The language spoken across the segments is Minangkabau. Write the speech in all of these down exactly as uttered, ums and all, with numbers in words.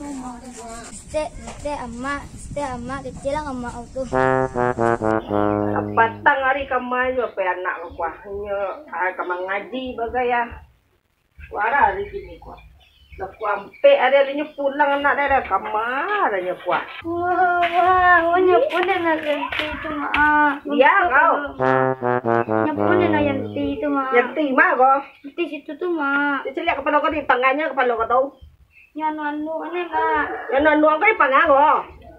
Stek, stek amak, stek amak, kecil lah amak au tu. Patang hari kama jo apai anak ko kuah. Inyo, ah, ka mangaji bagai ah. Wara hari kini kuah. Lah kuah ampek hari, hari nyo pulang anak dek dah. Kama dah nyo kuah. Wah, wah, wah, nyo pun dah nak ganti tu, Mak. Iya, kau. Nyo pun dah nak ganti tu, Mak. Ganti, Mak, kau. Ganti situ tu, Mak. Caliak kapalo kau di pangannya kapalo kau tahu. Nyo anu-anu ane, Mak. Nyo anu-anu ko di pangan ko.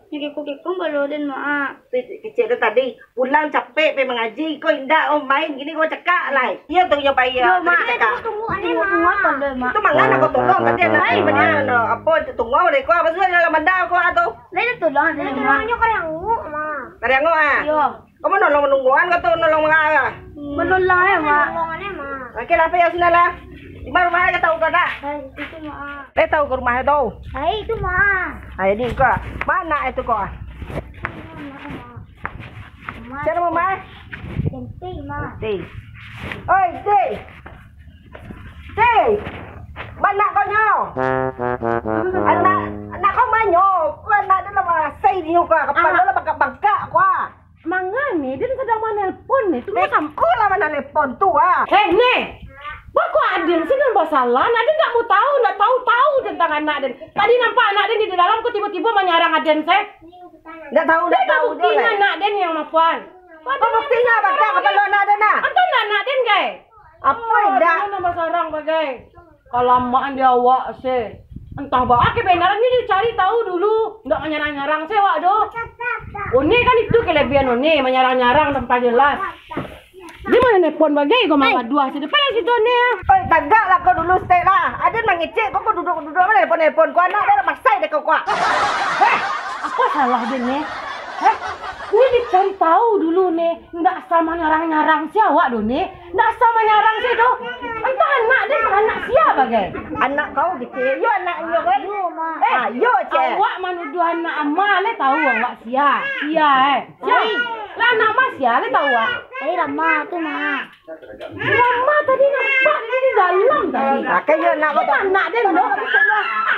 Nyo kiko-kiko balo den, Mak. Tu kecek tu tadi, pulang capek pai mangaji, ko indak, oh, main gini ko cakak lai. Iyo tu nyo pai, iyo, Mak. Cakak. Tunggu, tunggu, Mak. Tu mangan aku tolong tadi anak. Hai, anu, apo tu tunggu mereka, apa sudah dalam banda ko tu? Lai dah tolong, Mak. Tolong nyo karianguk, Mak. Karianguk ah? Iyo. Kamu nolong manungguan ka tu, nolong mangarah? Manolong, eh, Mak. Oke lah, pai yo, sini lah. Di ma rumah ka tahu ka dak? Hai, itu, Mak. Eh, tahu ka rumah tu? Hai, itu, Mak. Hai, di ka. Mana itu ko? Mak. Siapa nama, Mak? Enti, Mak. Enti. Oi, Enti. Enti. Mana kau nyo? Anak, anak kau manyo? Kau anak dia lah marasai dia kau. Kepala lah bangkak-bangkak kau. Manga ni, den sadang manelpon ni. Tunggu sam- Beko lah manalepon tu, ah. Eh, ni. Bako aden sih nan basalah. Aden ndak mau tahu, ndak tahu-tahu tentang anak den. Tadi nampak anak den di dalam, kok tiba-tiba manyarang aden seh. Ndak tahu, ndak tahu jo buktinya lah. Anak den yang mapuan. Apa buktinya, bangkak kapalo anak den, ah? Antu anak den, gai. Apo indak? Aduh, nambah sarang bagai. Kalamaan di awak se. Antah baa kebenaran ni dicari tahu dulu. Ndak manyarang-nyarang se awak do. One kan itu kelebihan One, manyarang-nyarang tanpa jelas. Di mana nelpon bagai ko mangaduah se. Depan lah situ One. Oi, tagaklah kau dulu, stek lah. Aden mangecek kau, kau duduk-duduk mana nelpon-nelpon. Kau anak dah masai dek kau, kau. Heh, apa salah den ni? Heh, ni dicari tahu dulu ni. Ndak asal manyarang-nyarang se awak do, Ni. Ndak asal manyarang se do. Antah anak den, antah anak sia bagai. Anak kau kecek, yo anak inyo kan? Yo, Ma. Eh, ah, yo, cek. Awak manuduah anak ama, lai tahu awak sia. Sia, eh. Sia. Lah anak ama sia, lai tahu awak. Ai, Rama tu, Ma. Rama tadi nampak di dalam tadi. Pakai yo anak kau tu. Anak den do.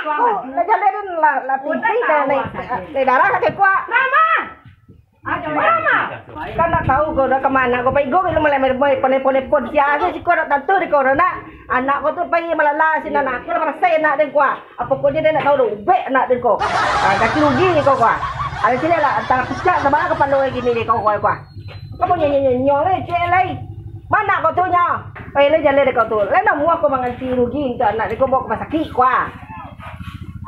Oh, lah jalan den lah, lah tinggi dah naik, naik darah lah kekuat. Rama. Kan nak tahu kau dah kemana kau pai go, kalau mulai main pone-pone pon sia aja siko nak tantu di kau nak. Anak kau tu pai malala sini anak aku dah rasai anak den kau. Apa kau je dia nak tahu dah ubek anak den kau. Ah, ganti rugi ni kau kau. Ada sini lah antara picak sama kepala lagi ni kau kau kau. Kamu nyo nyo nyo nyo ni cek lai. Mana kau tu nyo? Pai lai jalan dek kau tu. Lai namuah kau mangganti rugi untuk anak den kau bawa ke rumah sakit kau.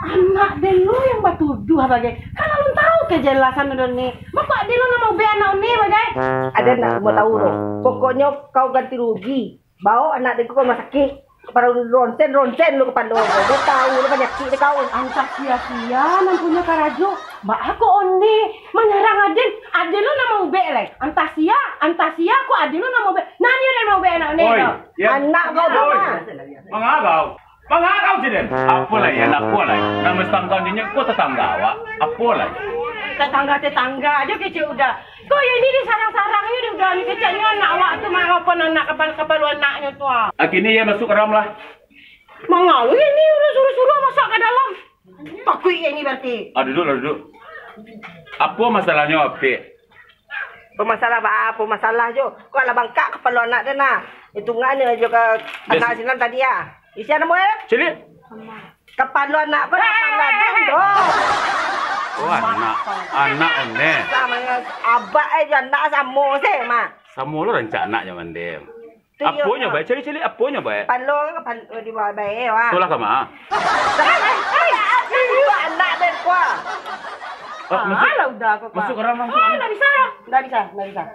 Anak den lo yang batuduah bagai. Kan alun tahu kejelasan udah ni. Mako aden lo nak maubek anak One bagai? Aden nak mau tahu tu. Pokoknyo kau ganti rugi. Bawa anak den ko ka rumah sakit. Kepala ronsen-ronsen lo kepala ko. Dia tahu lo penyakit dia kau. Antah sia-sia nan punya karajo. Baa ko One manyarang aden. Aden lo nak maubek lai. Antah sia, antah sia ko aden lo nak maubek. Nani aden maubek anak One tu? Anak kau tu mah. Mangagau. Mangagau ciden. Apo lai, anak ko lai. Nama setangga dinyo ko tetangga awak. Apo lai? Tetangga-tetangga aja kecek udah. Kok yo ini disarang-sarangnyo di udah ni keceknyo anak awak tu mah, apo anak kapal-kapal anaknyo tu ah. Kini yo masuk ka dalam lah. Mangalu yo ini urus-urus suruh masuk ka dalam. Takuik yo ini berarti. Ah, duduklah, duduk. Apo masalahnyo, Apik? Pamasalah baa, pamasalah jo. Kok lah bangkak kapalo anak den nah. Hitungannyo jo ka anak sinan tadi ah. Sia namo eh? Cili. Kapalo anak ko dah pangga den doh. Oh, anak. Anak One. Samo jo abak eh jo anak samo se mah. Samo lo rancak anak jo mandem. Aponyo bae, cili-cili aponyo bae? Palo kan palo di bawah bae wah. Solah ka ma? Itu anak den kau. Ah, masuk. Alah udah kau. Masuk ka dalam, masuk. Oh, ndak bisa. Ndak bisa, ndak bisa.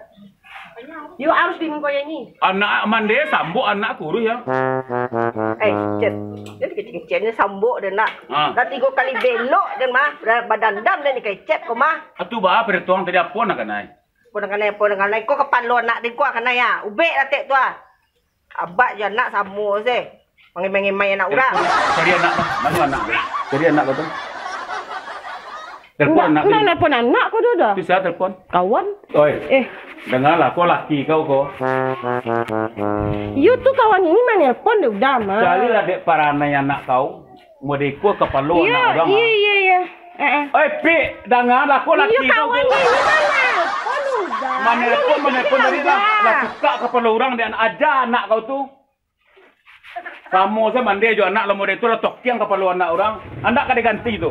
Yo harus di muko yang ni. Anak mande sambok anak kurus ya. Eh, cek. Jadi kecil-kecilnya sambok den nak. Ah. Dah tiga kali belok den mah. Dah badandam den kecek kau mah. Atu baa perhitungan tadi apo nak kanai? Apo nak kanai, apo nak kanai. Kau kapalo anak den kau kanai ya. Ubek latek tu ah. Abak jo anak samo se. Mangemai-ngemai anak urang. Cari anak tu. Mana anak tu? Cari anak kau tu. Telepon anak tu. Ndak nelpon anak kau tu dah. Tu sia telepon? Kawan. Oi. Eh. Dengarlah, kau laki kau ko. Yo tu kawan ini manelpon dek udah mah. Carilah dek paranai anak kau. Modeko kapalo anak urang, iyo, ah. Iyo, iyo. Heeh. Oi, Pik, dangalah ko laki kau tu. Iyo, kawan ni, ini mana? Aduh, dah. Manelpon, manelpon tadi lah. Lah cukak kapalo urang dek anak, aja anak kau tu. Samo sajo mande jo anak lah model tu lah, tokiang kapalo anak urang. Andak ka diganti tu.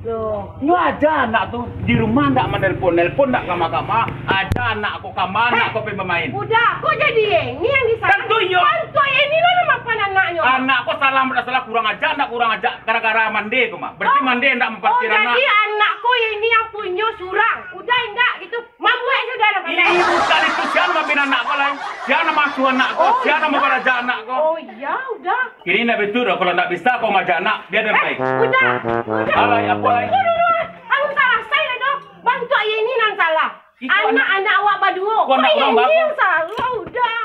Loh. Nyo aja anak tu, di rumah ndak manelpon, nelpon ndak kama-kama, aja anak ko kama, anak ko pai bamain. Udah, kok jadi Yeni yang disalah? Tantu iyo. Tantu Yeni lo nan maafkan anaknyo. Anak ko salah, ndak salah, kurang aja, anak kurang aja, gara-gara mande ko mah. Berarti mande ndak mampatian anak. Oh, jadi anak ko Yeni yang punyo surang. Udah indak gitu. Mambuek sudah lah, pandai. Ih, bukan itu. Sia nan mambina anak ko lai? Sia nan mangasuah anak ko? Oh, sia nan mambaraja anak ko? Oh, iya, udah. Kini ndak batua doh, kalau ndak bisa ko maaja anak, bia den pai. Eh, udah, udah. Alai, apo lai? Tunggu dulu, ah. Alun salasai lai doh. Bantuak Yeni nan salah. Anak-anak awak baduo. Ko anak urang bagus. Yeni nan salah, udah.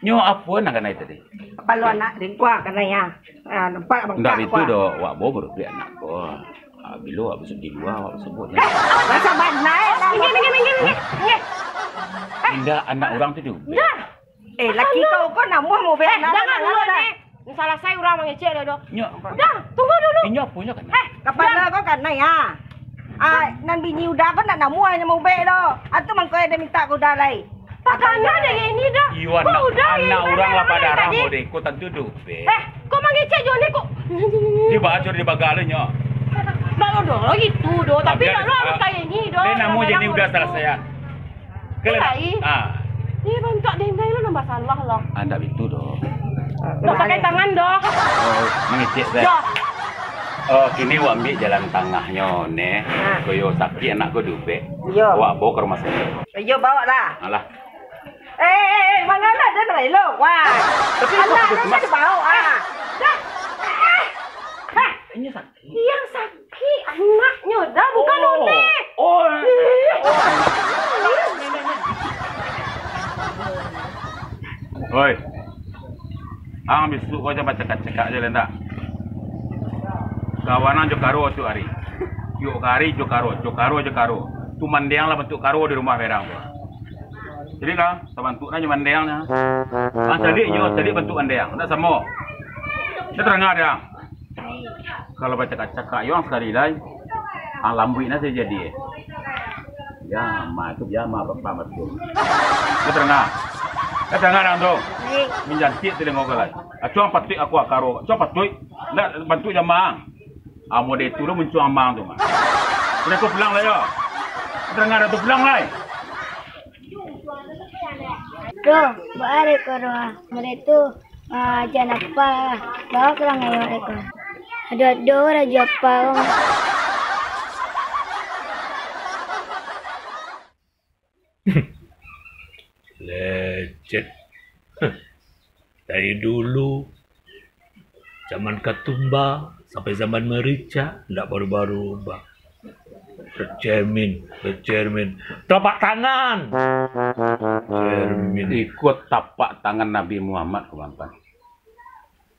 Nyo apo nan kanai tadi? Kapalo anak den kuah kanai, ah. Ah, nampak bangkak kuah. Ndak batua doh, wak bao barubek anak ko. Ah, bilo wak basuak di lua, wak basabuik. Basa bana, eh, lah. Minggir, minggir, minggir, minggir. Minggir. Indak, anak urang tu diubek. Dah. Eh, laki kau ko namuah maubek anak. Eh, jangan dulu, Nek. Salasai urang mangecek dah, doh. Nyo. Dah, tunggu dulu. Inyo apo nyo kanai? Eh, kapalo ko kanai, ah. Ah, nan bini Uda ko ndak namuah nyo maubek doh. Atu mangko den mintak ka Uda lai. Takana dek Yeni dah. Iyo, anak, anak urang lah badarah model ko, tantu diubek. Eh, kok mangecek jo ni kok? Di bajur di bagalo nyo. Ndak lo doh, gitu doh. Tapi ndak lo harus kayak ini doh. Den namuah Yeni Uda salasai, ah. Lai. Ah. Ih, bantuak den lai lo nambah salah lah. Ah, ndak batua doh. Ndak pakai tangan doh. Oh, mangecek sajo. Doh. Oh, kini wak ambiak jalan tangahnyo, Nek. Ha. Koyo sakik anak ko diubek. Iyo. Wak bao ka rumah sakik. Iyo, bawa lah. Alah. Eh, eh, eh, manga lah, dah nak elok. Wah. Tapi anak ko dah dibawa, ah. Dah. Eh. Hah. Inyo sakik. Yang sakik anaknyo dah, bukan Nek. Oh. Ih. Oh. Oi. Ang bisuak ko jan bacakak-cakak se lai, ndak? Kawanan jo karo tiok ari. Tiok ari jo karo, jo karo jo karo. Tu mandeang lah bantuak karo di rumah berang tu. Jadi lah, tabantuak nah jo mandeang nah. Ang caliak inyo, caliak bantuak mandeang. Ndak samo. Ndak tadanga dek ang. Kalau bacakak-cakak yo ang sakali lai, ang lambuik nah sajo jadi. Yo, ma tu, yo, ma, bapa, ma tu. Ndak tadanga. Ndak tadanga dek ang tu. Manjantiak talingo ko lai. Acuang patuik aku akaro. Acuang patuik. Ndak bantuak jo ma ang. Amo de tu lo muncuang ma ang tu, ma. Udah ko pulang lai yo. Ndak tadanga dek ang tu, pulang lai. Doh, baa ko doh, ah. Mode tu, ah, jan apa, bawa pulang ayo ko. Ado-ado rajo apa ko. Lecet. Dari dulu, zaman katumba sampai zaman merica, ndak barubah-rubah. Bercermin, bercermin. Telapak tangan. Cermin. Iko tapak tangan Nabi Muhammad, ko, Ampan.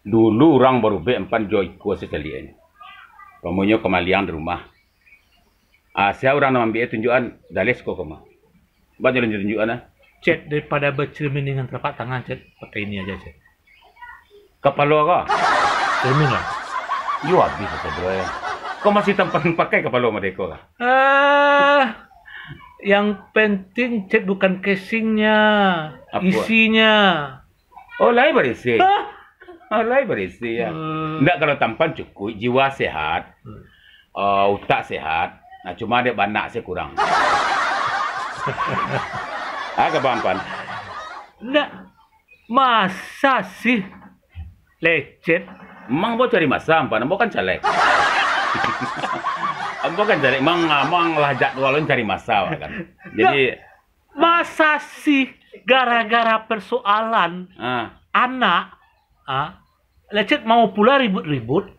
Dulu urang barubek, Ampan, jo iko sacaliak ini. Pamunyo kamaliang di rumah. Ah, sia urang nan mambiak tunjuakan, daleh siko ko mah. Ba jalan tunjuakan, ah. Cet, daripada bercermin dengan telapak tangan, Cet, pakai ini aja, Cet. Kapalo ko? Cermin lah. Yo, abih kasadonyo. Ko masih tampan pakai kapalo mode ko kah? Eh, yang penting, Cet, bukan casingnya, isinya. Oh, lai barisi. Hah? Oh, lai barisi, yo. Hmm. Ndak, kalau tampan cukuik, jiwa sehat. Hmm. Eh, utak sehat. Nah, cuma dek banak se kurang. Ah, ka Ampan. Ndak. Masa sih lecet? Mang ambo cari masa, Ampan. Ambo kan caleg. Ambo kan caleg. Mang, mang lah jadwal cari masa, kan. Jadi, ndak. Masa sih gara-gara persoalan anak, ah, lecet mau pula ribut-ribut?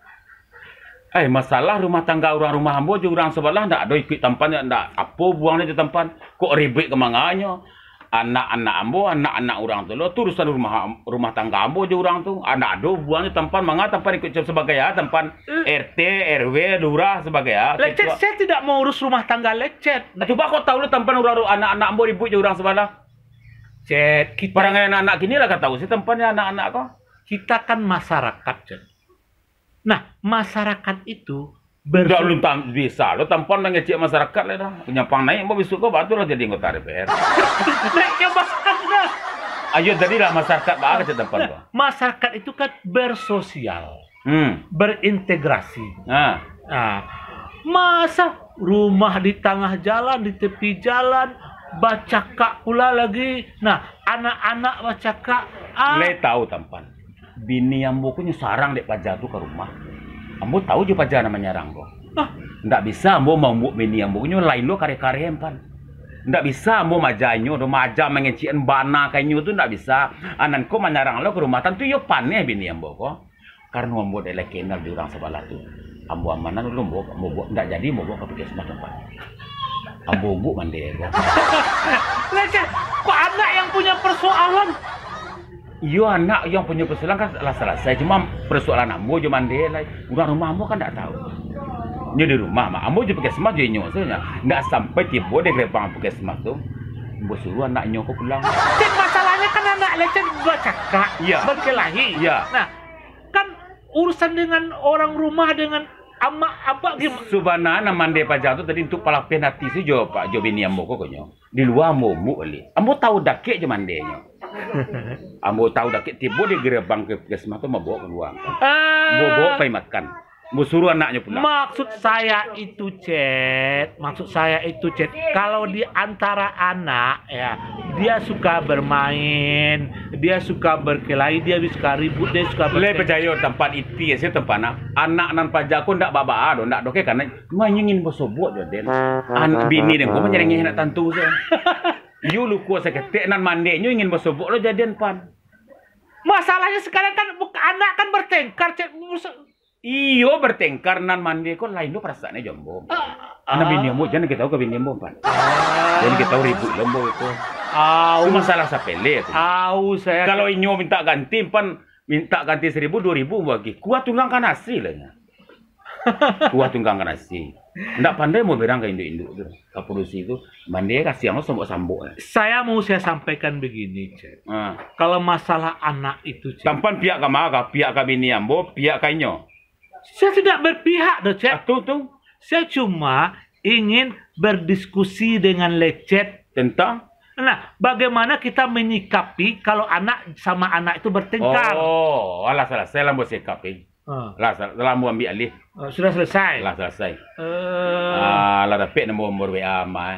Eh, masalah rumah tangga urang rumah ambo jo urang sabalah ndak ado ikuik tampan, ndak apo buangnyo jo tampan. Kok ribut ka manganyo? Anak-anak ambo, anak-anak urang tu lo, tu urusan rumah, rumah tangga ambo jo urang tu. Ah, ndak ado buangnyo tampan, manga tampan ikuik sabagai, ah, tampan R T, R W, lurah sabagai, ah, ketua. Lecet, saya tidak mau urus rumah tangga lecet. Ah, cubo kok tahu lo tampan urang, anak-anak ambo ribut jo urang sabalah. Cet, kito parangai anak-anak kini lah ka tahu se tampannyo anak-anak ko. kita kan masyarakat, Cen. Nah, masyarakat itu Dak bersu- lu tam-, bisa lo Tampan mangecek masyarakat lah dah. Nyampang naik, ambo bisuak ko batua lah jadi anggota D P R. Naik jabatan dah. Ayo, jadilah masyarakat, baa kecek Tampan ko. Masyarakat itu kan bersosial, Hmm. berintegrasi. Nah. Nah, masa rumah di tangah jalan, di tepi jalan, bacakak pula lagi. Nah, anak-anak bacakak, ah. Lai tahu Tampan. Bini ambo ko nyo sarang dek paja tu ka rumah. Ambo tahu jo paja nan manyarang ko. Ah. Ndak bisa ambo maumbuak bini ambo ko nyo lain lo kareh-kareh, Pan. Ndak bisa ambo maaja inyo do, maaja mangecek bana ka inyo tu ndak bisa. Anan ko manyarang lo ka rumah, tantu iyo paneh bini ambo ko. Karano ambo dek lai kenal jo urang sabalah tu. Ambo amanah dulu, ambo, ambo buak, ndak jadi ambo buak ka puskesmas, Pan. Ambo umbuak mande ko. Lecet, kok anak yang punya persoalan? Iyo, anak yang punyo persoalan kan lah salasai. Cuma persoalan ambo jo mande lai. Urang rumah ambo kan ndak tahu. Nyo di rumah mah. Ambo jo puskesmas jo inyo sajo. Ndak sampai tibo di gerbang puskesmas tu. Ambo suruah anak inyo ko pulang. Cen, masalahnyo kan anak lecet bacakak, Iya. berkelahi. Iya. Nah, kan urusan dengan orang rumah, dengan amak abak gimana? Subananyo nan mande paja tu tadi untuak palapeh ati sajo, Pak, jo bini ambo ko, konyo. Di lua ambo umbuak baliak. Ambo tahu dakek jo mandenyo. Ambo tahu dakek tibo di gerbang ke puskesmas tu, ambo bawa kalua. Ah. Ambo bawa pai makan. Ambo suruah anaknyo pulang. Maksud saya itu, Cen, maksud saya itu, Cen, kalau di antara anak, ya, dia suka bermain, dia suka berkelahi, dia suka ribut, dia suka Lai bertengkar. Pacayo, Tampan, iti sajo, Tampan, nak. Anak nan paja ko ndak baa-baa doh, ndak doh ke kanai. Cuma inyo ingin basobok jo den. An-, bini den ko manyarangi anak tantu sajo. Iyo luko saketek, nan mande inyo ingin basobok lo jo den, Pan. Masalahnyo sekarang kan buk-, anak kan bertengkar, Cen. Mus- Iyo bertengkar, nan mande ko lain lo perasaannyo jo ambo. Ah, Anak ah. bini ambo, jan kito tahu ka bini ambo, Pan. Ah. Jan kito tahu ribut lo ambo itu. Au. Itu masalah sapele tu. Au, saya Kalau inyo minta ganti, Pan, minta ganti seribu, duo ribu ambo agih. Kuah tunggang ka nasi lah inyo. Kuah tunggang ka nasi. Ndak pandai ambo berang ka induak-induak tu, ka padusi tu. Mande kasiang lo sambok-sambok. Saya mau saya sampaikan begini, Cen. Ah. Kalau masalah anak itu, Cen. Tampan pihak ka ma, ka pihak ka bini ambo, pihak ka inyo. Saya tidak berpihak doh, Cen. Ah, tu, tu. Saya cuma ingin berdiskusi dengan Lecet. Tentang? Nah, bagaimana kita menyikapi kalau anak sama anak itu bertengkar? Oh, alah, salasai lah ambo sikapi. Ah. Lah, sa-, lah ambo ambiak alih. Ah, sudah selesai? Lah selesai. Eh. Ah, lah dapek nomor, nomor W A ambo, eh.